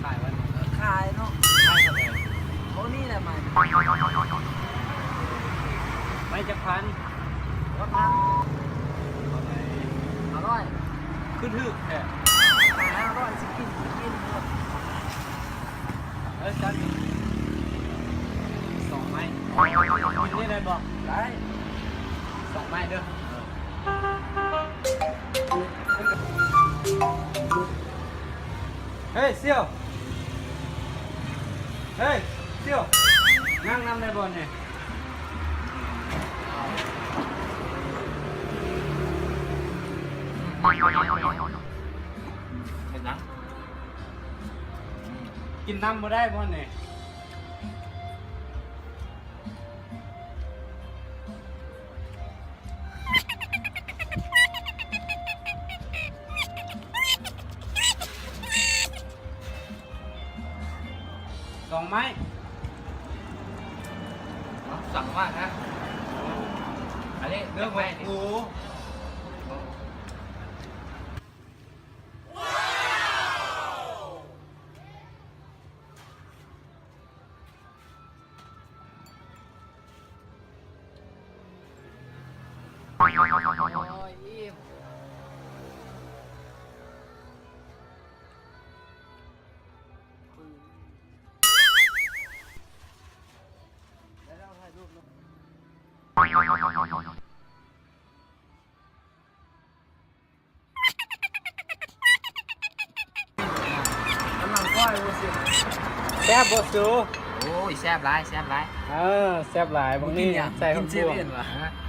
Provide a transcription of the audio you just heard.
ຂາຍວັນ ຂາຍເນາະ ຂາຍເທົ່າໃດ? ໂອ້ ນີ້ແຫຼະ ໄມ້ ໄມ້ຈັກພັນ? ຫົກພັນ ເທົ່າໃດ? ຫ້າຮ້ອຍ ຄືຖືກແທ້ ຫ້າຮ້ອຍ ຊິກິນ ກິນ ເອີ ຈັດ ສອງໄມ້ ກິນນີ້ໄດ້ບໍ່? ໄດ້ ສອງໄມ້ເດີ. ເຮີ້ຍ ສ່ຽວ ເຮີ້ຍ ສ່ຽວ ນັ່ງນຳໄດ້ບໍ່ນີ້? ເຮັດຫຍັງ? ກິນນຳບໍ່ໄດ້ບໍ່ນີ້? ສອງໄມ້ ເອົາ ສັ່ງມານະ ອັນນີ້ເລື່ອງຂອງກູ. ກຳລັງກ້ອຍບໍ່ຊິ ແຊບບໍ່ສູ? ໂອ້ຍ ແຊບຫຼາຍ ແຊບຫຼາຍ ເອີ ແຊບຫຼາຍ ບັກນີ້ໃສ່ ກິນເຊເວ່ນຫວາ? ຮະ?